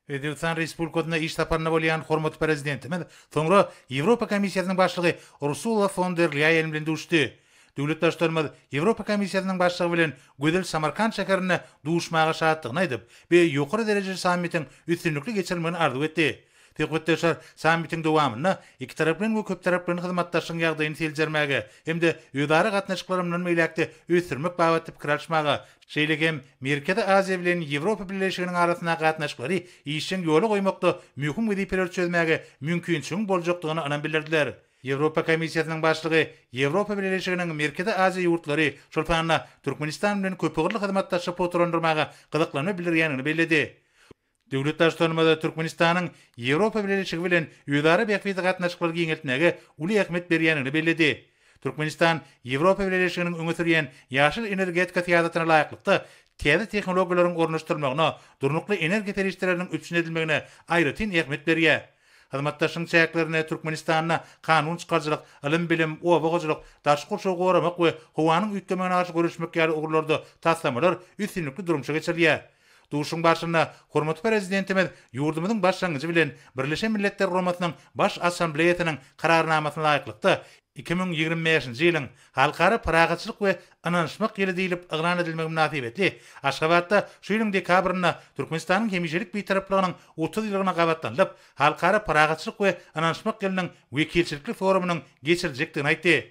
Özbegistan Respublikasynda iş saparynda bolýan hormatly Prezidentimiz soňra Ýewropa Komissiýasynyň başlygy Ursula fon der Lýaýen bilen duşdy. Döwlet Baştutanymyz Ýewropa Komissiýasynyň başlygy bilen gözel Samarkant şäherinde duşmaga şatdygyny aýdyp, bu ýokary derejeli sammitiň üstünlikli geçirilmegini arzuw etdi. Söhbetdeşler sammitiň dowamynda ikitaraplaýyn we köptaraplaýyn hyzmatdaşlygyň ýagdaýyny seljermäge hem-de özara gatnaşyklary mundan beýläk-de ösdürmek babatda pikir alyşmaga, şeýle hem Merkezi Aziýa bilen Ýewropa Bileleşiginiň arasyndaky gatnaşyklary işjeň ýola goýmakda möhüm wezipeleri çözmäge mümkinçiligiň boljakdygyna ynam bildirdiler. Ýewropa Komissiýasynyň başlygy Ýewropa Bileleşiginiň Merkezi Aziýa ýurtlary, şol sanda Türkmenistan bilen köpugurly hyzmatdaşlygy pugtalandyrmaga gyzyklanma bildirýändigini belledi. Döwlet Baştutanymyz Türkmenistanyň Ýewropa Bileleşigi bilen özara bähbitli gatnaşyklary giňeltmäge uly ähmiýet berýändigini belledi. Türkmenistan Ýewropa Bileleşiginiň öňe sürýän ýaşyl energetika syýasatyna laýyklykda, täze tehnologiýalaryň ornaşdyrylmagyna, durnukly energiýa serişdeleriniň üpjün edilmegine aýratyn ähmiýet berýär. Hyzmatdaşlygyň çäklerinde Türkmenistanda kanun çykaryjylyk, ylym-bilim, oba hojalyk, daşky gurşawy goramak we howanyň üýtgemegine garşy göreşmek ýaly ugurlarda taslamalar üstünlikli durmuşa geçirilýär. Duşuşygyň barşynda hormatly Prezidentimiz ýurdumyzyň başlangyjy bilen Birleşen Milletler Guramasynyň Baş Assambleýasynyň Kararnamasyna laýyklykda, 2025-nji ýylyň Halkara parahatçylyk we ynanyşmak ýyly diýlip yglan edilmegi mynasybetli Aşgabatda şu ýylyň dekabrynda Türkmenistanyň hemişelik Bitaraplygynyň 30 ýyllygyna gabatlanylyp, Halkara parahatçylyk we ynanyşmak ýylynyň wekilçilikli forumynyň geçiriljekdigini aýtdy.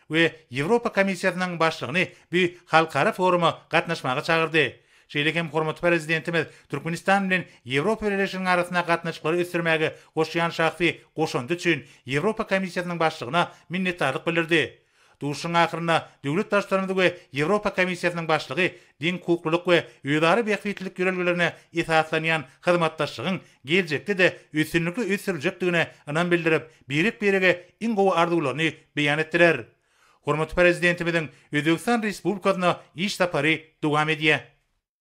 we Ýewropa Komissiýasynyň başlygyny bu halkara foruma gatnaşmaga çagyrdy. Şeýle hem hormatly Prezidentimiz Türkmenistan bilen Ýewropa Bileleşiginiň arasyndaky gatnaşyklary ösdürmäge goşýan şahsy goşandy üçin Ýewropa Komissiýasynyň başlygyna minnetdarlyk bildirdi. Duşuşygyň ahyrynda döwlet Baştutanymyz we Ýewropa Komissiýasynyň başlygy deňhukuklylyk we özara bähbitlilik ýörelgelerine esaslanýan hyzmatdaşlygyň geljekde-de üstünlikli ösdüriljekdigine ynam bildirip, birek-birege iň gowy arzuwlaryny beýan etdiler. Hormatly Prezidentimiziň Özbegistan Respublikasyna iş sapary dowam edýär.